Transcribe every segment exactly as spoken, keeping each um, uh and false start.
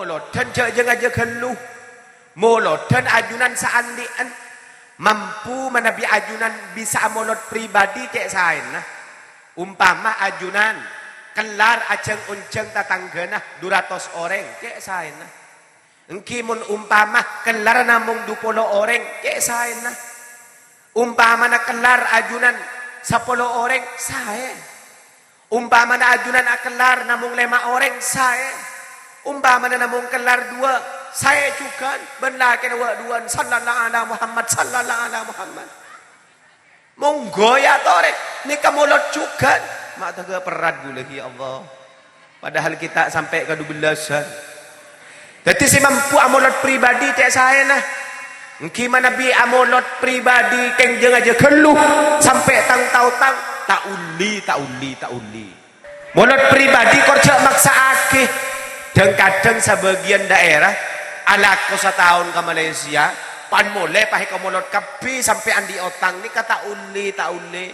Molodhân jhâ' jhâng-ajhâ ghâllu. Molodhân ajunan saandhi'ân. Mampu manabi ajunan bisa amolod pribadi cè' saèna. Umpama ajunan kellar ajhâng-onjhâng tatangghâna du ratos orèng, cè' saèna. Èngghi mon umpama kellar namong du polo orèng, cè' saèna. Umpamana kellar ajunan sapolo orèng, saè. Umpamana ajunan akellar namong lèma orèng, saè. Umpamana namong kellar duwâ', saè jhughân, bân lakèna wâ' duwâ'ân, sallallahu ala Muhammad, sallallahu ala Muhammad. Monggo èyatorè, nèka molod jhughân. Ma' tèghâ perrat ghulâ, ya Allah. Padahal kita sampè' ka dubellâsân. Dhâddhi sè mampu amolod pribadi cè' saèna. Èngghi manabi amolod pribadi kèng jhâng-ajhâ ghâllu sampè' tang-taotang, ta' ollè, ta' ollè, ta' ollè. Molod pribadi kor jhâ' maksa'aghi. Dhâng-kadhâng sabâgiyân dhaèra alako sataon ka Malaysia, pan molè pahèka molod kabbhi sampè' andi' otang, nèka ta' ollè, ta' ollè.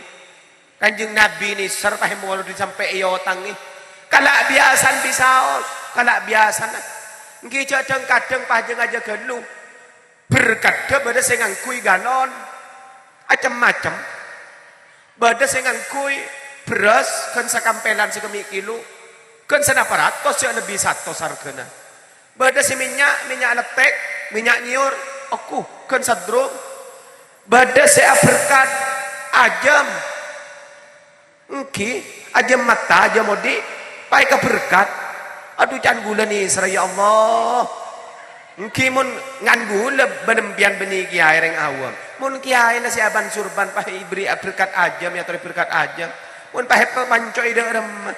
Kanjeng Nabi nèser pahè molod sampè' èotangè. Kala' biyasana bisaos, kala' biyasana. Èngghi jhâ' dhâng-kadhâng pajhâng-ajhâ ghâllu. Berkaddhâ bâdâ sè ngangghuy galon, cem-macem. Bâdâ sè ngangghuy bherrâs ghân sakampelan sè kemmè' kilo, ghân sanapa ratos sè lebbi satos arghâna. Bâdâ sè mènnya', mènnya' lettèk, mènnya' nyèyor, ogghu, ghân sadrum. Bâdâ sè aberkat, ajâm. Èngghi, ajâm matta, ajâm odi', pahèka berkat. Adhu, can ghulâ nèsèrra, ya Allah. Èngghi mon ngan ghulâ bân empèyan bânnè kèyaè rèng awam. Mon kèyaèna sè abân surban pahè èberri' berkat ajâm, èyatorè berkat ajâm. Mon pahè papanco'è dâ' remma.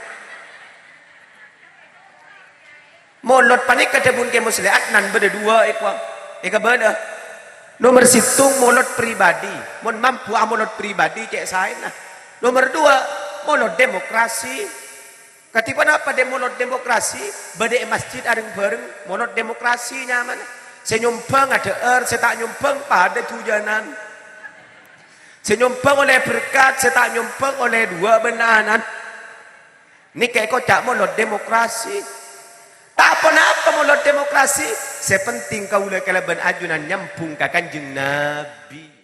Molod panèka dhâbuna Kè Muslihat nan bâdâ duwâ' èko-, èkabâlâ. Nomer sèttong molod pribadi. Mon mampu amolod pribadi cè' saèna. Nomer duwâ' molod demokrasi. Kadhi ponapa dâ' molod demokrasi? Bâdâ è masjid areng-bhâreng molod demokrasi nyamana. Sè nyombhâng adhâ'âr, sè ta' nyombhâng padâ jhujhânan. Sè nyombhâng ollè berkat, sè ta' nyombhâng ollè duwâ' bân anan. Nèka èkoca' molod demokrasi. Ta' ponapa molod demokrasi, sè penting kaulâ kalabân ajunan nyambhung ka Kanjeng Nabi.